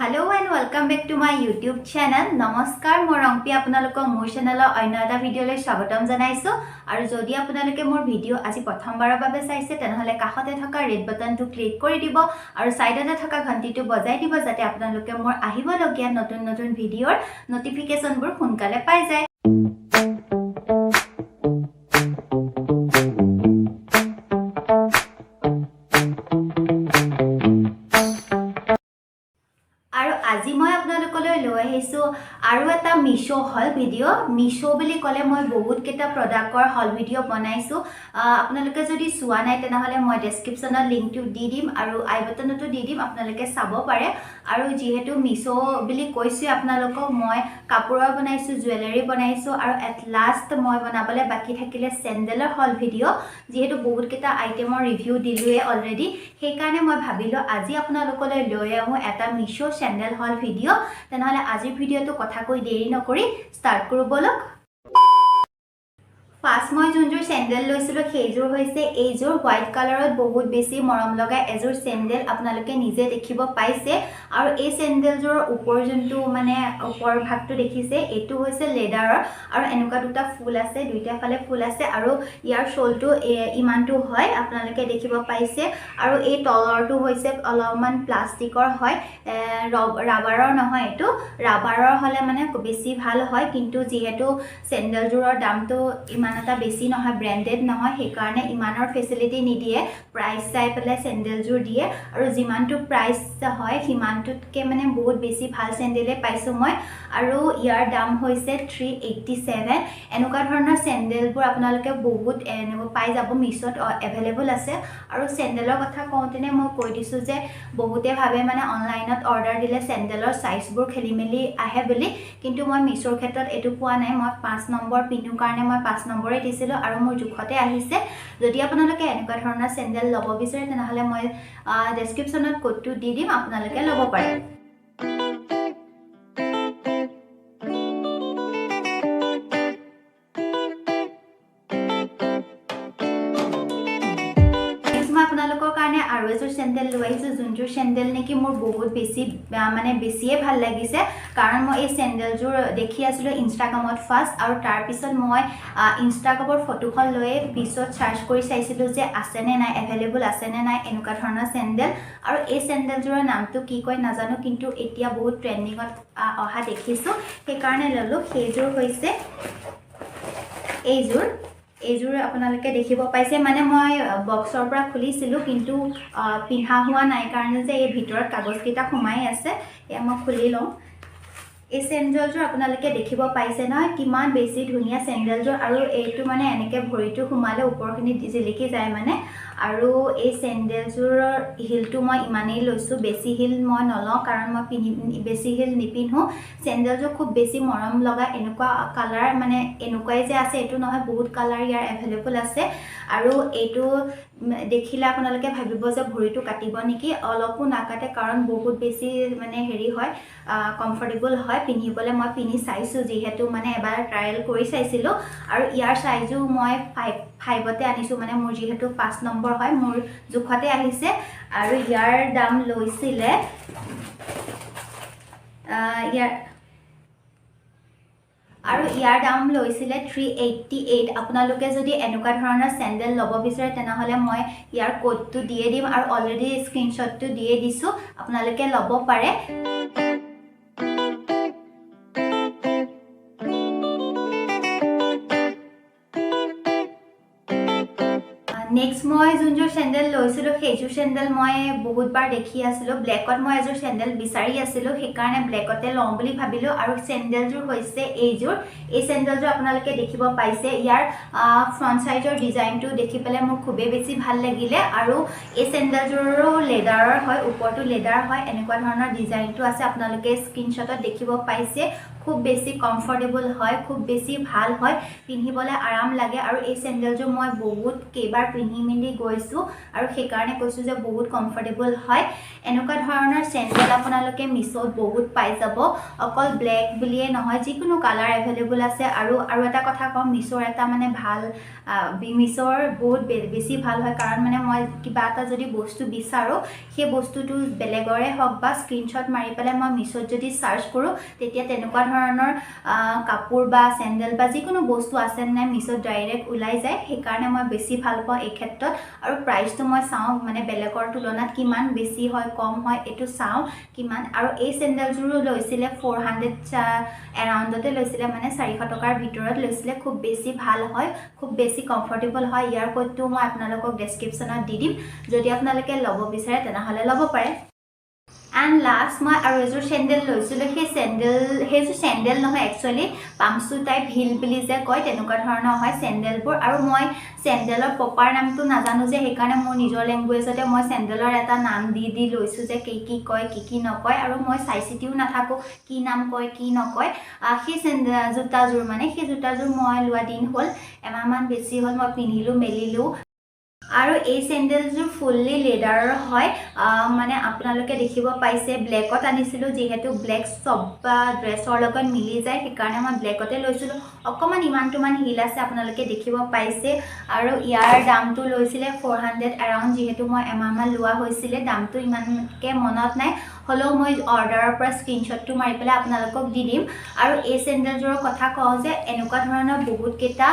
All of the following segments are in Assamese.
Hello and welcome back to my YouTube channel. নমস্কাৰ, মই ৰংপি, আপোনালোকক মোৰ চেনেলৰ অন্য এটা ভিডিঅ'লৈ স্বাগতম জনাইছোঁ। আৰু যদি আপোনালোকে মোৰ ভিডিঅ' আজি প্ৰথমবাৰৰ বাবে চাইছে, তেনেহ'লে কাষতে থকা ৰেড বাটনটো ক্লিক কৰি দিব আৰু ছাইডতে থকা ঘণ্টিটো বজাই দিব, যাতে আপোনালোকে মোৰ আহিবলগীয়া নতুন নতুন ভিডিঅ'ৰ ন'টিফিকেশ্যনবোৰ সোনকালে পাই যায়। আৰু আজি মই আপোনালোকলৈ লৈ আহিছোঁ আৰু এটা মিছ' হল ভিডিঅ'। মিছ' বুলি ক'লে মই বহুতকেইটা প্ৰডাক্টৰ হল ভিডিঅ' বনাইছোঁ। আপোনালোকে যদি চোৱা নাই, তেনেহ'লে মই ডেছক্ৰিপশ্যনত লিংকটো দি দিম আৰু আই বাটনতো দি দিম, আপোনালোকে চাব পাৰে। আৰু যিহেতু মিছ' বুলি কৈছোঁৱে আপোনালোকক, মই কাপোৰৰ বনাইছোঁ, জুৱেলাৰী বনাইছোঁ আৰু এট লাষ্ট মই বনাবলৈ বাকী থাকিলে চেণ্ডেলৰ হল ভিডিঅ'। যিহেতু বহুতকেইটা আইটেমৰ ৰিভিউ দিলোঁৱেই অলৰেডি, সেইকাৰণে মই ভাবিলোঁ আজি আপোনালোকলৈ লৈ আহোঁ এটা মিছ' চেণ্ডেল হল ভিডিঅ'। তেনেহ'লে আজিৰ ভিডিঅ'টো কথা কৈ দেৰি নকৰি ষ্টাৰ্ট কৰোঁ ব'লক। ফাৰ্ষ্ট মই যোনযোৰ চেণ্ডেল লৈছিলোঁ, সেইযোৰ হৈছে এইযোৰ। হোৱাইট কালাৰত বহুত বেছি মৰম লগা এযোৰ চেণ্ডেল, আপোনালোকে নিজে দেখিব পাইছে। আৰু এই চেণ্ডেলযোৰৰ ওপৰ যোনটো মানে ওপৰ ভাগটো দেখিছে, এইটো হৈছে লেডাৰৰ আৰু এনেকুৱা দুটা ফুল আছে, দুইটা ফালে ফুল আছে আৰু ইয়াৰ চ'লটো ইমানটো হয়, আপোনালোকে দেখিব পাইছে। আৰু এই তলৰটো হৈছে অলপমান প্লাষ্টিকৰ হয়, ৰাবাৰৰ নহয়। এইটো ৰাবাৰৰ হ'লে মানে বেছি ভাল হয়, কিন্তু যিহেতু চেণ্ডেলযোৰৰ দামটো ইমান এটা বেছি নহয়, ব্ৰেণ্ডেড নহয়, সেইকাৰণে ইমানৰ ফেচিলিটি নিদিয়ে। প্ৰাইচ চাই পেলাই চেণ্ডেলযোৰ দিয়ে আৰু যিমানটো প্ৰাইচ হয়, সিমানটোতকৈ মানে বহুত বেছি ভাল চেণ্ডেলেই পাইছোঁ মই। আৰু ইয়াৰ দাম হৈছে 387। এনেকুৱা ধৰণৰ চেণ্ডেলবোৰ আপোনালোকে বহুত এনেকুৱা পাই যাব, মিছ'ত এভেইলেবল আছে। আৰু চেণ্ডেলৰ কথা কওঁতেনে মই কৈ দিছোঁ যে বহুতে ভাবে মানে অনলাইনত অৰ্ডাৰ দিলে চেণ্ডেলৰ চাইজবোৰ খেলি মেলি আহে বুলি, কিন্তু মই মিছ'ৰ ক্ষেত্ৰত এইটো পোৱা নাই। মই 5 নম্বৰ পিন্ধো কাৰণে মই 5 নম্বৰে দিছিলোঁ আৰু মোৰ জোখতে আহিছে। যদি আপোনালোকে এনেকুৱা ধৰণৰ চেণ্ডেল ল'ব বিচাৰে, তেনেহ'লে মই ডেছক্ৰিপশ্যনত ক'ডটো দি দিম, আপোনালোকে ল'ব পাৰে। নেক্সট মই আপোনালোকৰ কাৰণে আৰু এযোৰ চেণ্ডেল লৈ আহিছোঁ, যোনযোৰ চেণ্ডেল নেকি মোৰ বহুত বেছি মানে বেছিয়ে ভাল লাগিছে। কাৰণ মই এই চেণ্ডেলযোৰ দেখি আছিলোঁ ইনষ্টাগ্ৰামত ফাৰ্ষ্ট আৰু তাৰপিছত মই ইনষ্টাগ্ৰামৰ ফটোখন লৈয়ে পিছত চাৰ্চ কৰি চাইছিলোঁ যে আছেনে নাই, এভেইলেবল আছেনে নাই এনেকুৱা ধৰণৰ চেণ্ডেল। আৰু এই চেণ্ডেলযোৰৰ নামটো কি কয় নাজানো, কিন্তু এতিয়া বহুত ট্ৰেণ্ডিঙত অহা দেখিছোঁ, সেইকাৰণে ল'লোঁ। সেইযোৰ হৈছে এইযোৰ। এইযোৰ আপোনালোকে দেখিব পাইছে, মানে মই বক্সৰ পৰা খুলিছিলোঁ, কিন্তু পিন্ধা হোৱা নাই কাৰণে যে এই ভিতৰত কাগজকেইটা সোমাই আছে, এয়া মই খুলি লওঁ। এই চেণ্ডেলযোৰ আপোনালোকে দেখিব পাইছে নহয়, কিমান বেছি ধুনীয়া চেণ্ডেলযোৰ। আৰু এইটো মানে এনেকৈ ভৰিটো সোমালে ওপৰখিনি জিলিকি যায় মানে। আৰু এই চেণ্ডেলযোৰৰ হিলটো মই ইমানেই লৈছোঁ, বেছি হিল মই নলওঁ, কাৰণ মই বেছি হিল নিপিন্ধো। চেণ্ডেলযোৰ খুব বেছি মৰম লগা, এনেকুৱা কালাৰ মানে এনেকুৱাই যে আছে এইটো নহয়, বহুত কালাৰ ইয়াৰ এভেইলেবল আছে। আৰু এইটো দেখিলে আপোনালোকে ভাবিব যে ভৰিটো কাটিব নেকি, অলপো নাকাটে, কাৰণ বহুত বেছি মানে হেৰি হয়, কমফৰ্টেবল হয় পিন্ধিবলৈ। মই পিন্ধি চাইছোঁ, যিহেতু মানে এবাৰ ট্ৰায়েল কৰি চাইছিলোঁ। আৰু ইয়াৰ চাইজো মই 5তে আনিছোঁ, মানে মোৰ যিহেতু 5 নম্বৰ হয়, মোৰ জোখতে আহিছে। আৰু ইয়াৰ দাম লৈছিলে, 388। আপোনালোকে যদি এনেকুৱা ধৰণৰ চেণ্ডেল ল'ব বিচাৰে, তেনেহ'লে মই ইয়াৰ ক'ডটো দিয়ে দিম আৰু অলৰেডি স্ক্ৰীনশ্বটটো দিয়ে দিছোঁ, আপোনালোকে ল'ব পাৰে। নেক্সট মই যোনযোৰ চেণ্ডেল লৈছিলোঁ, সেইযোৰ চেণ্ডেল মই বহুতবাৰ দেখি আছিলোঁ। ব্লেকত মই এযোৰ চেণ্ডেল বিচাৰি আছিলোঁ, সেইকাৰণে ব্লেকতে লওঁ বুলি ভাবিলোঁ। আৰু চেণ্ডেলযোৰ হৈছে এইযোৰ। এই চেণ্ডেলযোৰ আপোনালোকে দেখিব পাইছে, ইয়াৰ ফ্ৰণ্ট চাইজৰ ডিজাইনটো দেখি পেলাই মোৰ খুবেই বেছি ভাল লাগিলে। আৰু এই চেণ্ডেলযোৰো লেডাৰৰ হয়, ওপৰটো লেডাৰ হয়, এনেকুৱা ধৰণৰ ডিজাইনটো আছে, আপোনালোকে স্ক্ৰীনশ্বটত দেখিব পাইছে। খুব বেছি কমফৰ্টেবল হয়, খুব বেছি ভাল হয়, পিন্ধিবলৈ আৰাম লাগে। আৰু এই চেণ্ডেলযোৰ মই বহুত কেইবাৰ পিন্ধি মেলি গৈছোঁ আৰু সেইকাৰণে কৈছোঁ যে বহুত কমফৰ্টেবল হয়। এনেকুৱা ধৰণৰ চেণ্ডেল আপোনালোকে মিছ'ত বহুত পাই যাব। অকল ব্লেক বুলিয়ে নহয়, যিকোনো কালাৰ এভেইলেবল আছে। আৰু আৰু এটা কথা কওঁ, মিছ'ৰ এটা মানে ভাল, মিছ'ৰ বহুত বেছি ভাল হয়, কাৰণ মানে মই কিবা এটা যদি বস্তু বিচাৰোঁ, সেই বস্তুটো বেলেগৰে হওক বা স্ক্ৰীনশ্বট মাৰি পেলাই মই মিছ'ত যদি চাৰ্চ কৰোঁ, তেতিয়া তেনেকুৱা ধৰণৰ কাপোৰ বা চেণ্ডেল বা যিকোনো বস্তু আছে নাই মিছ'ত ডাইৰেক্ট ওলাই যায়। সেইকাৰণে মই বেছি ভাল পাওঁ এই ক্ষেত্ৰত। আৰু প্ৰাইচটো মই চাওঁ, মানে বেলেগৰ তুলনাত কিমান বেছি হয় কম হয় এইটো চাওঁ কিমান। আৰু এই চেণ্ডেলযোৰো লৈছিলে 400 এৰাউণ্ডতে লৈছিলে, মানে 400 টকাৰ ভিতৰত লৈছিলে। খুব বেছি ভাল হয়, খুব বেছি কমফৰ্টেবল হয়। ইয়াৰ ক'ডটো মই আপোনালোকক ডেছক্ৰিপশ্যনত দি দিম, যদি আপোনালোকে ল'ব বিচাৰে তেনেহ'লে ল'ব পাৰে। এণ্ড লাষ্ট মই আৰু এযোৰ চেণ্ডেল লৈছিলোঁ। সেইযোৰ চেণ্ডেল নহয়, একচুৱেলি পামচু টাইপ হিল বুলি যে কয় তেনেকুৱা ধৰণৰ হয় চেণ্ডেলবোৰ। আৰু মই চেণ্ডেলৰ প্ৰপাৰ নামটো নাজানো যে, সেইকাৰণে মোৰ নিজৰ লেংগুৱেজতে মই চেণ্ডেলৰ এটা নাম দি দি লৈছোঁ যে কি কি কয় কি কি নকয়। আৰু মই চাই চিতিও নাথাকোঁ কি নাম কয় কি নকয়। সেই চেণ্ডেল জোতাযোৰ, মানে সেই জোতাযোৰ মই লোৱা দিন হ'ল এমাহমান বেছি হ'ল, মই পিন্ধিলোঁ মেলিলোঁ। আৰু এই চেণ্ডেলযোৰ ফুল্লি লেডাৰৰ হয়। মানে আপোনালোকে দেখিব পাইছে ব্লেকত আনিছিলোঁ, যিহেতু ব্লেক চব ড্ৰেছৰ লগত মিলি যায়, সেইকাৰণে মই ব্লেকতে লৈছিলোঁ। অকণমান ইমানটোমান হিল আছে, আপোনালোকে দেখিব পাইছে। আৰু ইয়াৰ দামটো লৈছিলে 400 এৰাউণ্ড, যিহেতু মই এমাহমান লোৱা হৈছিলে, দামটো ইমানকৈ মনত নাই, হ'লেও মই অৰ্ডাৰৰ পৰা স্ক্ৰীনশ্বটটো মাৰি পেলাই আপোনালোকক দি দিম। আৰু এই চেণ্ডেলযোৰৰ কথা কওঁ যে এনেকুৱা ধৰণৰ বহুতকেইটা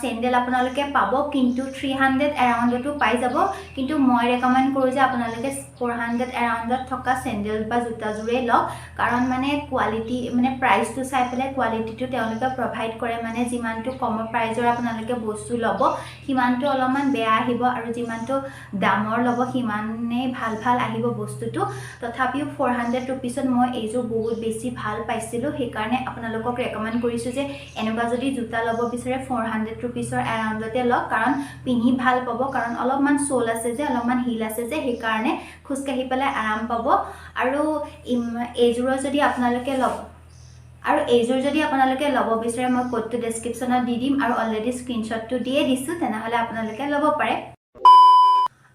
চেণ্ডেল আপোনালোকে পাব, কিন্তু 300 এৰাউণ্ডতো পাই যাব। কিন্তু মই ৰেকমেণ্ড কৰোঁ যে আপোনালোকে 400 এৰাউণ্ডত থকা চেণ্ডেল বা জোতাযোৰেই লওক, কাৰণ মানে কোৱালিটি, মানে প্ৰাইচটো চাই পেলাই কোৱালিটিটো তেওঁলোকে প্ৰভাইড কৰে। মানে যিমানটো কম প্ৰাইজৰ আপোনালোকে বস্তু ল'ব সিমানটো অলপমান বেয়া আহিব, আৰু যিমানটো দামৰ ল'ব সিমানেই ভাল ভাল আহিব বস্তুটো। তথাপিও 400 ৰুপিছত মই এইযোৰ বহুত বেছি ভাল পাইছিলোঁ, সেইকাৰণে আপোনালোকক ৰেকমেণ্ড কৰিছোঁ যে এনেকুৱা যদি জোতা ল'ব বিচাৰে 400 ৰুপিছৰ এৰাউণ্ডতে লওক, কাৰণ পিন্ধি ভাল পাব, কাৰণ অলপমান চ'ল আছে যে, অলপমান হিল আছে যে, সেইকাৰণে খোজকাঢ়ি পেলাই আৰাম পাব। আৰু এইযোৰৰ যদি আপোনালোকে ল'ব, আৰু এইযোৰ যদি আপোনালোকে ল'ব বিচাৰে মই ক'ডটো ডেছক্ৰিপশ্যনত দি দিম, আৰু অলৰেডি স্ক্ৰীনশ্বটটো দিয়ে দিছোঁ, তেনেহ'লে আপোনালোকে ল'ব পাৰে।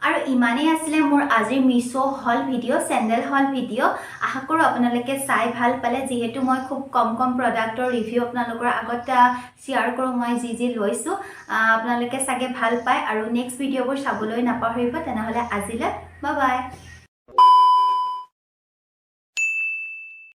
আৰু ইমানেই আছিলে মোৰ আজিৰ মিছ' হল ভিডিঅ', চেণ্ডেল হল ভিডিঅ'। আশা কৰোঁ আপোনালোকে চাই ভাল পালে। যিহেতু মই খুব কম কম প্ৰডাক্টৰ ৰিভিউ আপোনালোকৰ আগত শ্বেয়াৰ কৰোঁ, মই যি যি লৈছোঁ, আপোনালোকে চাগে ভাল পায়। আৰু নেক্সট ভিডিঅ'বোৰ চাবলৈ নাপাহৰিব। তেনেহ'লে আজিলৈ বাই বাই।